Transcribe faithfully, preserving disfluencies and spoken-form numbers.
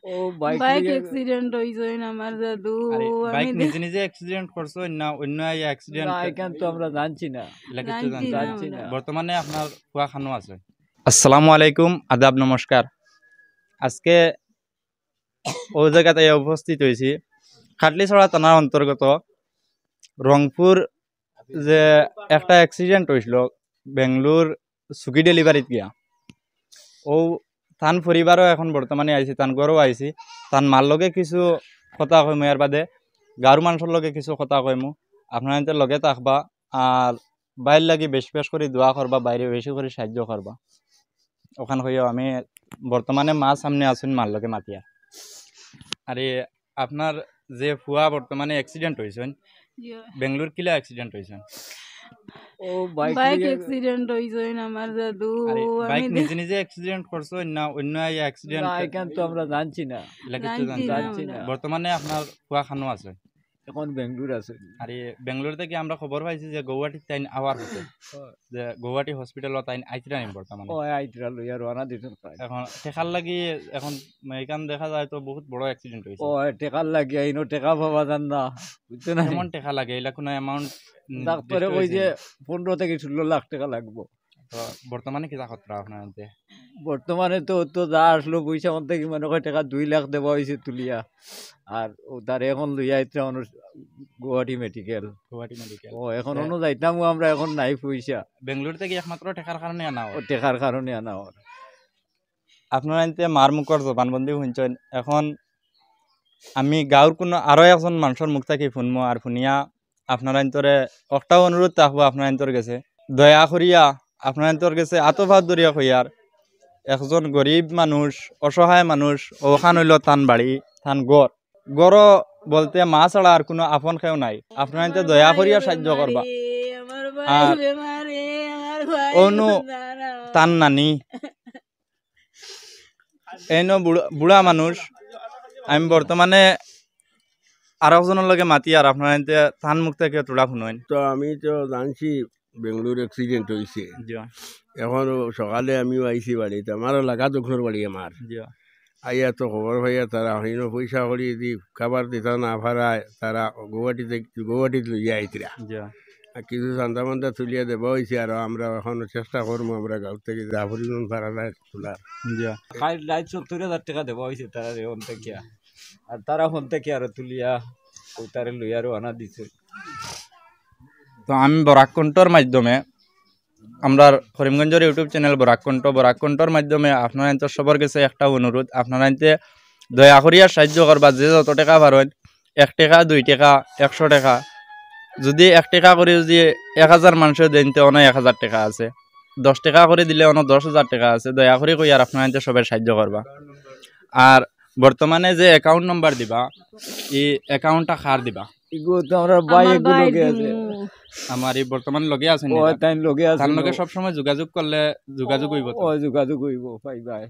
ও bike bike accident অইছে না আমার দাদু। আরে, আমি বাইক দে- নিজে নিজে অ্যাক্সিডেন্ট করছে না অন্য আইয়া অ্যাক্সিডেন্ট? না, এখান তো আমরা জানছি না। ইলা কিচ্ছু জানছি জানছি না না। জানছি না। বর্তমানে আপনার ফুয়া খানো আছে। আসসালামু আলাইকুম, আদাব, নমস্কার। আজকে ও জায়গাতে উপস্থিত হয়েছি কাটলিছড়া থানার অন্তর্গত রংপুর, যে একটা অ্যাক্সিডেন্ট হয়েছিল বেঙ্গলোর সুখী ডেলিভারিত গিয়া। ও তান পরিবারও এখন বর্তমানে আইছি, তান ঘরও আইছি। তান মার লগে কিছু কথা কইমু, এর বাদে গাঁওর মানুষের লগে কিছু কথা কইমু। আপনারা এতে লগে থাকবা, আর বাইর লাগি বেশি বেশ করে দোয়া করবা, বাইরে বেশি করে সাহায্য করবা। ওখান হইয়া আমি বর্তমানে মা সামনে আছইন, মার লগে মাতিয়া। আরে, আপনার যে ফুয়া বর্তমানে অ্যাক্সিডেন্ট হইছইন, জি। বেঙ্গলোর কিলা অ্যাক্সিডেন্ট হইছইন? ও বাইক বাইক লইয়া অ্যাক্সিডেন্ট হইছইন আমার দাদু। আরে, আমি বাইক দে- নিজে নিজে অ্যাক্সিডেন্ট করছইন না অন্য আইয়া অ্যাক্সিডেন্ট? না, এখান তো আমরা জানছি না। ইলা কিচ্ছু জানছি জানছি না না। জানছি না। বর্তমানে আপনার ফুয়া খানো আছে? এখন বেঙ্গলোর আছে। আরে, বেঙ্গলোর থেকে আমরা খবর পাইছি যে গৌহাটিত তাইন আওয়ার হতে, হয়। যে গৌহাটি হসপিটাল তাইন আইতরা নি বর্তমানে। ও আইতরা লইয়া রওনা দিছইন প্রায়। এখন টেকার লাগি, এখন এখান দেখা যায় তো বহুত বড় অ্যাক্সিডেন্ট হইছে। ও টেকার লাগি আইনো টেকা পাওয়া যার না, বুঝছো না? কেমন টেকা লাগে? এলা কোনো অ্যামাউন্ট ডাক্তারে কই যে পনেরো থেকে ষোলো লাখ টেকা লাগবো। তো বর্তমানে কিতা খরচ আপনার আনতে? বর্তমানে তো, তো যা আসলো পয়সা মধ্যে কি মনে হয় টেকা দুই লাখ দেওয়া হয়েছে তুলিয়া। আর ও তার এখন লইয়া আইতরা অনু-, গুয়াহাটি মেডিকেল। গুয়াহাটি মেডিকেল। ও এখন হ্যাঁ। অনু যাইতাম, ও আমরা এখন নাই পয়সা। বেঙ্গলোর থেকে একমাত্র টেকার কারণে আনা ও হয়। টেকার কারণে আনা হয়। আপনারা এনতে মার মুখর জবানবন্দি শুনছেন। এখন আমি গাঁওর কোনো আরো একজন মানুষের মুখ থেকে শুনবো, আর শুনিয়া আপনারা এন্তরে একটা অনুরোধ থাকবো আপনারা এন্তর গেছে, দয়া করিয়া আপনারা এন্তর গেছে আতো ভাত ধরিয়া কইয়ার, একজন গরিব মানুষ, অসহায় মানুষ, ওখান হইল তান বাড়ি, তান ঘর। ঘর বলতে মা ছাড়া আর কোনো আপন কেউ নাই। আপনারা এনতে দয়া করিয়া সাহায্য করবা। আর অনু তান নানি, এইনো বুড়া, বুড়া মানুষ। আমি বর্তমানে আর একজনের লগে মাতি, আর আপনারা এনতে তান মুখ থেকে থুড়া শুনইন। তো আমি তো জানছি বেঙ্গলোর অ্যাক্সিডেন্ট হইছে। জি। এখন সকালে আমিও আইছি বাড়িত, আমারও লাগা দক্ষিণর বাড়ি আমার। জি। আইয়া তো খবর পাইয়া তারা হইন পয়সা করি দি খাবার দিতা না পারায়, তারা গুয়াহাটিতে, গুয়াহাটিত লইয়া আইতরা। জি। আর কিছু চান্দা মান্দা তুলিয়া দেওয়া হয়েছে, আর আমরা এখন চেষ্টা করবো আমরা গাঁও থেকে যা পরিমাণ পারা যায় তোলার। জি। কাল রাইত সত্তর হাজার টেকা দেওয়া হয়েছে তারা রে ফোন থেকে, আর তারা ফোন থেকে আরো তুলিয়া ও তারে লইয়া রওনা দিছে। তো আমি বরাক কণ্ঠর মাধ্যমে, আমরার করিমগঞ্জর YouTube চ্যানেল বরাক কণ্ঠ, বরাক কণ্ঠর মাধ্যমে আপনারা এনতে সবার গেছে একটা অনুরোধ, আপনারা এনতে দয়া করিয়া সাহায্য করবা, যে যত টেকা পারইন, এক টেকা, দুই টেকা, একশো টেকা, যদি এক টেকা করি যদি এক হাজার মানুষে দেইন, তে অনেক এক হাজার টেকা আছে, দশ টেকা করি দিলে অনেক দশ হাজার টেকা আছে। দয়া করি কইয়ার আপনারা এনতে সবাই সাহায্য করবা। আর বর্তমানে যে অ্যাকাউন্ট নাম্বার দিবা, এই অ্যাকাউন্টটা কার দিবা? এগুলো তো আমরা ভাই আমার এগুলো ভাই লগে আছে। দিমু। আমার এই বর্তমান লগে আছে ও, নি? তাই লগে আছে তার লগে নি। সবসময় যোগাযোগ করলে যোগাযোগ হইব তো? ও, যোগাযোগ হইব, ভাই, ভাই।